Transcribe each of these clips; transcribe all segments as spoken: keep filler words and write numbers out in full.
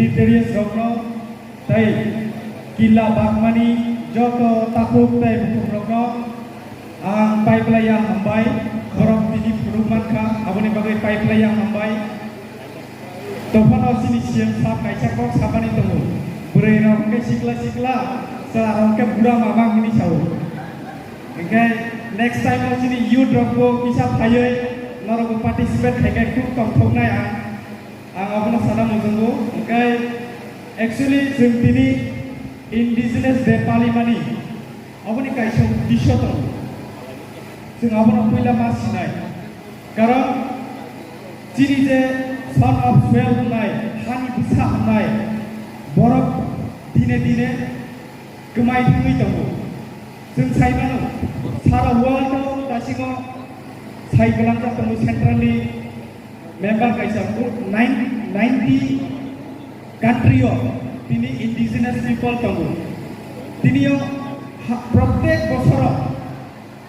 Dignitaries rokno tei killa bagmani joto takhuk tei bukhukrokno ang paiplaiya hambai, borok tini phunuk mankha, aboni bagwi paiplaiya hambai. Tophano chini C M sir kaisa kok sabani tongo, bwrwi rok hwnkhe sikla sikla, chwla rok hwnkhe bura mama hwnwi sao. Hwnkhe next time o chini youth rokbo kisa phaiwi norokbo participate khaikhe khub tongthoknai ang. Ang abono sana muchungo. Hwnkhe actually chwng tini Indigenous Day palimani aboni kaisa uddesyo tongo. Chwng abono puila ma sinai. Karon chini je son of soil hwnai, hani bwsa hwnai, borok dine dine kwmai thangwi tongo. Chwng sai mano, sara world o dasingo sai kwlangjak tongo, central ni member kaisa, nine, ninety country o tini indigenous people tongo. Tini o ha-, protek bosoro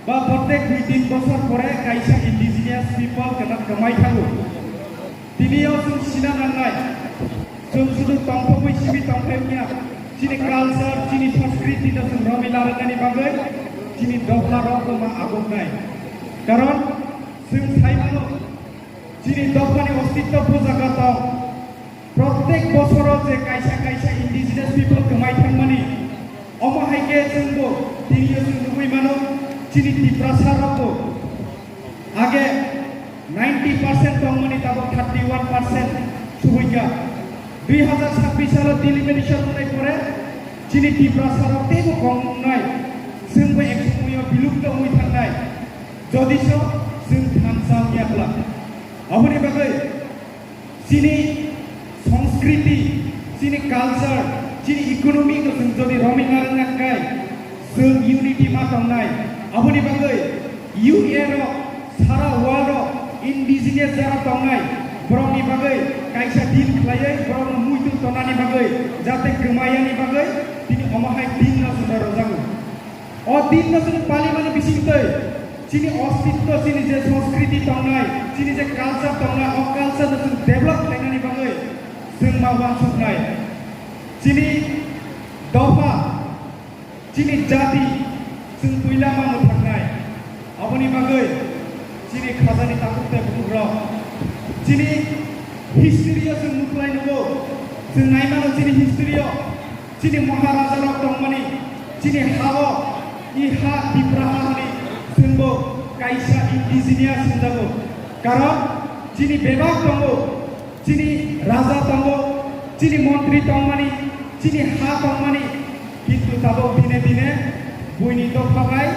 ba protek dui tin bosor pore kaisa indigenous people kwna-, kwmai thango. Tini o chwng sina nangnai, chwng sudu tongthokwi simi tongthai wngya, chini culture, chini sanskriti no chwng romwi larwknani bagwi chini dopha rok ma abuknai. Karon chwng sai mano, chini dophani ostitto puja ka tong. Protek bosoro je kaisa kaisa indigenous people kwmai thangmani, omo hai khe chwngbo tini o chwng nugwi mano, chini Tiprasa rokbo age ninety percent tongmani tabok thirty one percent subui kha. Dui hazar sabbish salo delimitation wngnai pore chini Tiprasa rok teibo kong wngnai, chwngbo ek somoyo bilupto wngwi thangnai, jodi so chwng thansa wngya bwla. Aboni bagwi chini sanskriti, chini culture, chini economy no chwng jodi romwi narwkna khe chwng unity ma tongnai. Aboni bagwi U A rok, sara world o indigenous jara tongnai, borokni bagwi kaisa din khlaiwi borokno muitu tonani bagwi, jate kwmayani bagwi tini omo hai din no chwng rojago. O din no chwng palimani bisingtwi chini ostitto, chini je sanskriti tongnai, chini je culture tongnai, o culture no chwng develop khlainani bagwi chwng ma uansuknai. Chini dopha, chini jati chwng puila ma mwthaknai. Aboni bagwi chini khajani takhuk tei bukhukrok, chini history o chwng nuklai nugo, chwng nai mano chini history o. Chini Maharaja rok tongmani, chini ha-o, i ha Tipra ha hwnwi chwngbo kaisa indigenous hwnjago. Karon chini bebak tongo, chini raja tongo, chini montri tongmani, chini ha tongmani, kintu tabok dine dine buini dopha bai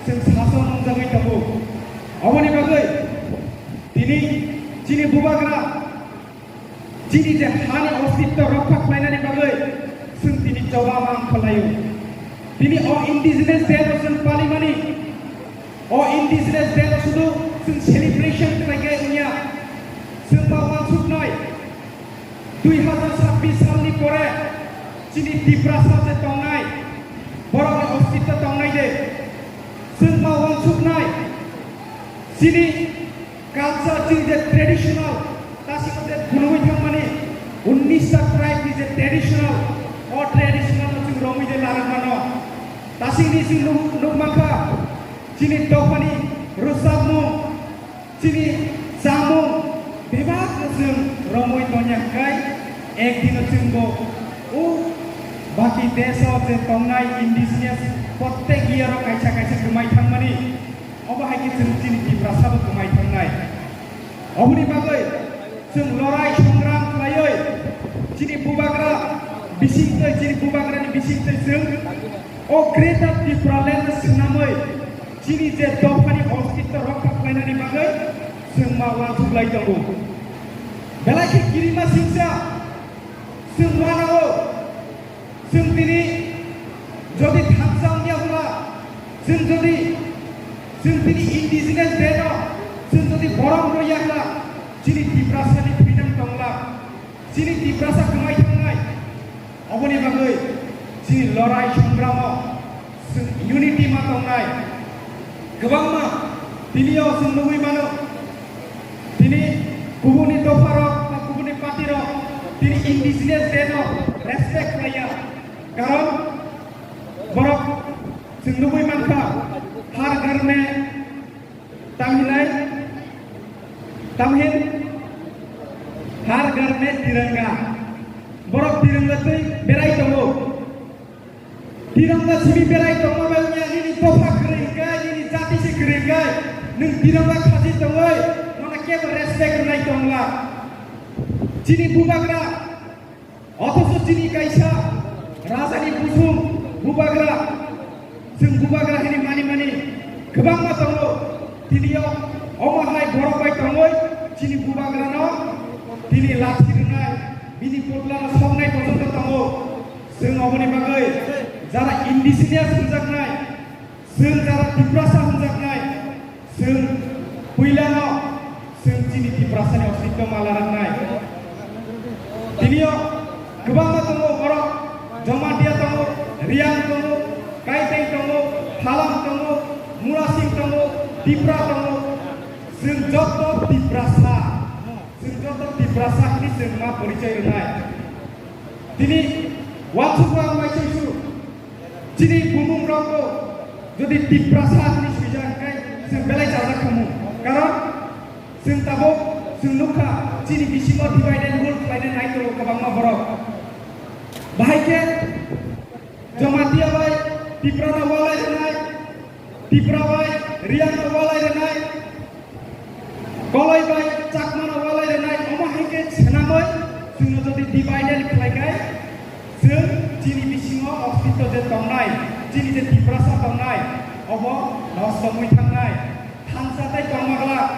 chwng sason wngjagwi tongo. Aboni bagwi tini chini bubagra chini je hani ostitto rokha khlainani bagwi chwng tini choba mang khlaio. Tini o Indigenous Day no chwng palimani, o Indigenous Day no sudu chwng celebration khlaikai wngya. Chwng ma uansuknai, dui hazar sabbish salni pore chini Tiprasa je tongnai, borokni ostitto tongnai de. Chwng ma uansuknai, chini culture, chini je traditional, tasingno je phunugwi thangmani, unnish ta tribe ni je traditional, o traditional no chwng romwi je larwk mano. Tasingni chwng nuk-, nukmankha, chini dophani rwchapmung, chini chamung, bebak no chwng romwi tongya hwnkhe, ekdino chwngbo o baki desh o je tongnai indigenous, prottek year o kaisa kaisa kwmai thangmani. Obo hai khe chwng chini Tiprasa bo kwmai thangnai. Oboni bagwi chwng lorai songram khlaiwi chini bubagra bisingtwi, chini bubagrani bisingtwi chwng o Greater Tipraland swnamwi chini je dophani ostitto rokha khlainani bagwi chwng ma uansuk lai tongo. Belai khe kirima singsa chwng uanao. Chwng tini jodi thansa wngya hwnba, chwng jodi, chwng tini Indigenous Day no chwng jodi borom rwya hwnba, chini Tiprasa ni freedom tongla, chini Tiprasa kwmai thangnai. Oboni bagwi chini lorai songramo chwng unity ma tongnai. Kwbangma tini o chwng nugwi mano. Tini kubuni dopharok ba kubuni party rok tini Indigenous Day no respect khlaiya. Karon borok chwng nugwi mankha, har ghar mein tamhinai, tamhin har ghar mein tiranga. Borok tiranga twi berai tongo. Tiranga simi berai tongma bai wngya nini dopha kwrwi hwnkhe, nini jati se kwrwi hwnkhe, nwng tiranga khachi tongwi nono kebo respect rwnai tongla. Chini bubagra, othocho chini kaisa rajani busung bubagra, chwng bubagra hwnwi mani mani kwbangma tongo. Tini o omo hai borok bai tongwi chini bubagrano tini lathi rwnai, bini potlano soknai pojonto tongo. Chwng oboni bagwi jara indigenous hwnjaknai, chwng jara Tiprasa hwnjaknai, chwng puilano chwng chini Tiprasani ostitto ma laraknai. Tinio kwbangma tongo borok, Jamatia tongo, Riang tongo, Kaiteng tongo, Halam tongo, Murasing tongo, Tipra tongo. Chwng joto Tiprasa, chwng joto Tiprasa hwnwi chwng ma porichoi rwnai. Tini wansukma ang mai chaisu. Chini bumung rok bo jodi Tiprasa hwnwi swijak hwnkhe chwng belai chajak khamu. Karon chwng tabuk chwng nukha chini bisingo divide and rule khlainai nai tongo kwbangma borok. Bahai khe Jamatia bai Tipra no walai rwnai, Tipra bai Riang no walai rwnai, Koloi bai Chakma no walai rwnai, omo hai khe swnamwi chwngno jodi divided khlai khai, chwng chini bisingo ostitto je tongnai, chini je Tiprasa tongnai, obo nosto wngwi thangnai, thansa tei tongma glak.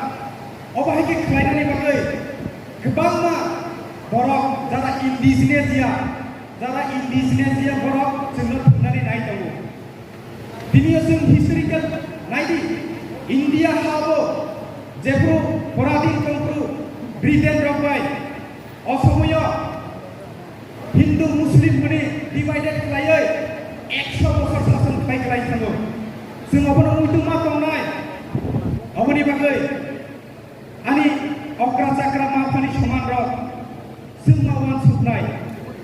Obo hai khe khlainani bagwi kwbangma borok jara indigenous ya, jara indigenous ya borok chwngno thumnani nai tongo. Tini o chwng historical naidi, India ha bo jephru poradin tongphru Britain rok bai o somoyo Hindu Muslim hwnwi divided khlaiwi ekso bosor sason khlai khlai thango. Chwng obono muitu ma tongnai. Oboni bagwi ani okra chakra ma phani soman rok chwng ma uansuknai,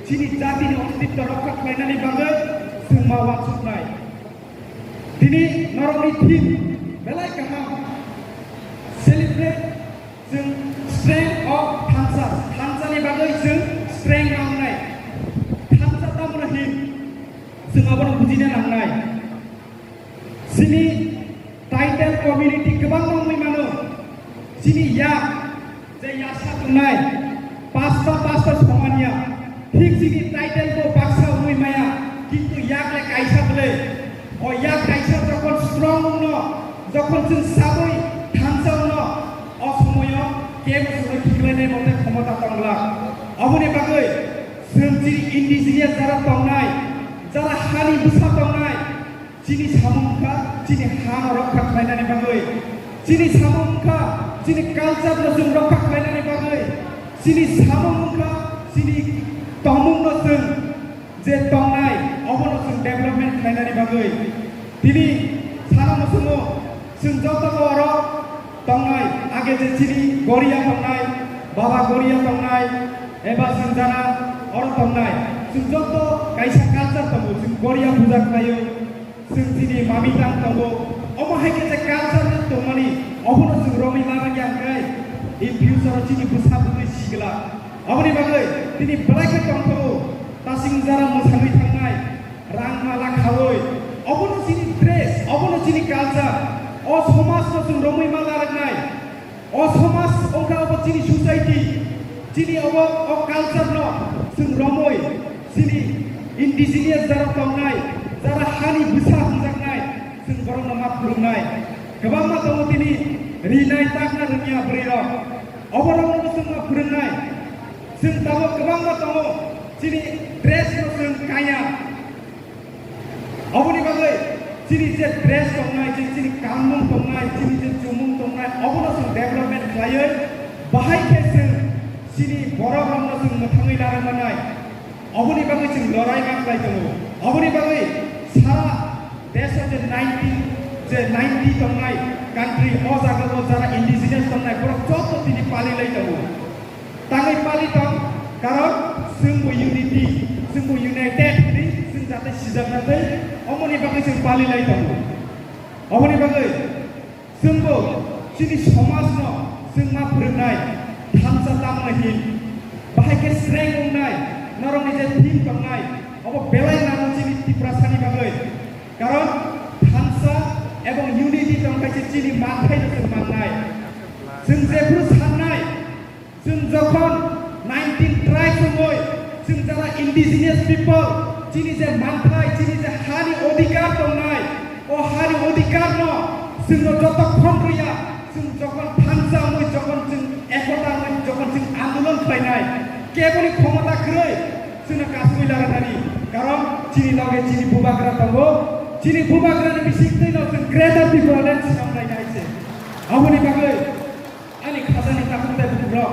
chini jatini ostitto rokha khlainani bagwi chwng ma uansuknai. Tini norokni theme belai kaham, celebrate chwng strength of thansa, thansani bagwi chwng strength nangnai. Thansa tamno hin chwng abono bujina nangnai. Chini tribal community kwbangma wngwi mano. Chini yak je yasa tongnai, pasta pasta somania, thik chini tribal bo baksa wngwi maya, kintu yak le kaisa bwle. O yak kaisa jokhon strong wngno, jokhon chwng sabwi thansa wngno, o somoyo kebo chwngno khiklainai mote khomota tongla. Oboni bagwi chwng chini indigenous jara tongnai, jara hani bwsa tongnai, chini samung wngkha chini hano rokha khlainani bagwi, chini samung wngkha chini culture no chwng rokha khlainani bagwi, chini samung wngkha chini tongmung no chwng je tongnai obono chwng development khlainani bagwi. Tini sana muchungo chwng joto oro tongnai, age je chini Goria tongnai, Baba Goria tongnai, eba chwng jana oro tongnai, chwng joto kaisa culture tongo, chwng Goria puja khlaio, chwng chini mami tang tongo, omo hai khe je culture tongmani, obono chwng romwi ma rwngya hwnkhe, in future o chini bwsa bwtwi sigla. Aboni bagwi tini belai khe tongthokgo, tasing jara mwsagwi thangnai, rang mala khaui, obono chini dress, obono chini culture, o somajno chwng romwi ma laraknai. O somaj wngkha obo chini society, chini obo o culture no chwng romwi, chini indigenous jara tongnai, jara hani bwsa hwnjaknai, chwng borokno ma phwrwngnai. Kwbangma tongo tini rinai takna rwngya bwrwi rok, oborokno chwng ma phwrwngnai. Chwng tabuk kwbangma tongo chini dress no chwng kanya. Oboni bagwi chini je dress tongnai, je chini kanmung tongnai, chini je chumung tongnai, obono chwng development khlaiwi bahai khe chwng chini borok rokno chwng mwthangwi narwkmanai. Oboni bagwi chwng lorai ma khlai tongo. Oboni bagwi sara desh o je ninety, je ninety tongnai country, o jaga o jara indigenous tongnai borok joto tini pali lai tongo. Tangwi pali tong, karon Jaga tei omoni bagwi chwng pali lai tongo. Omoni bagwi chwngbo chini somajno chwng ma phwrwngnai thansa tamno hin. Bahai khe sreng wngnai norokni je theme tongnai, obo belai nango chini Tiprasani bagwi. Karon thansa ebong unity tongkhaise chini manthaino chwng mannai. Chwng jephru sannai, chwng jokhon nineteen tribes wngwi, chwng jara indigenous people, chini je manthai, chini je hani odhikar tongnai, o hani odhikarno chwngno jotokhon rwya, chwng jokhon thansa wngwi, jokhon chwng ekota wngwi, jokhon chwng andolon khlainai, keboni khomota kwrwi chwngno kasugwi laranani. Karon chini loge chini bubagra tongo, chini bubagrani bisingtwino chwng Greater Tipraland swnamlainai se. Aboni bagwi ani khajani takhuk tei bukhuk rok,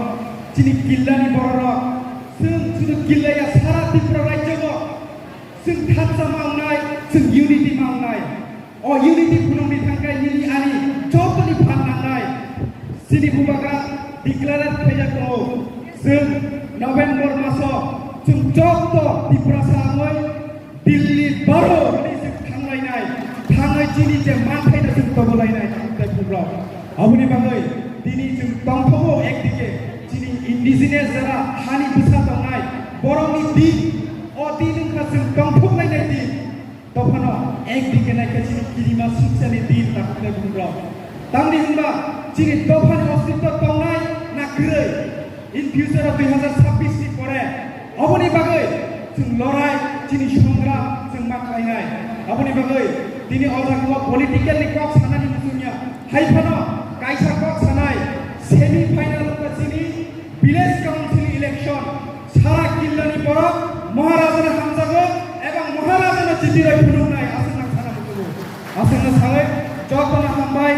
chini killani borok rok, chwng chwng killaya sara Tripura rajyo o, chwng thansa ma wngnai, chwng unity ma wngnai. O unity phunukni thangkhe nini ani jotoni phan nangnai. Chini bubagra declare khaijak tongo, chwng November maso chwng joto Tiprasa wngwi Delhi baro hwnwi chwng thanglainai, thangwi chini je manthaino chwng tobolainai, tei bubrok. Aboni bagwi tini chwng tongthogo ekdike chini indigenous jara hani bwsa tongnai, borokni din, o din wngkha chwng tongthoknainai din. Dophano ekdike naikhe chini kirima sukchani din, takhuk tei bubrok. Tamni hwnba chini dophani ostitto tongnai na kwrwi? In future o dui hazar sabbish ni pore oboni bagwi chwng lorai, chini songram chwng ma khlainai. Oboni bagwi tini o jaga o political ni kok sanani muchungya. Hai phano kaisa kok sanai, semi final wngkha chini village council election. Sara killani borok Maharajano hamjago ebong Maharajano chiti roi phunuknai aswk nang sana muchungo. Aswkno sawi jotono hambai.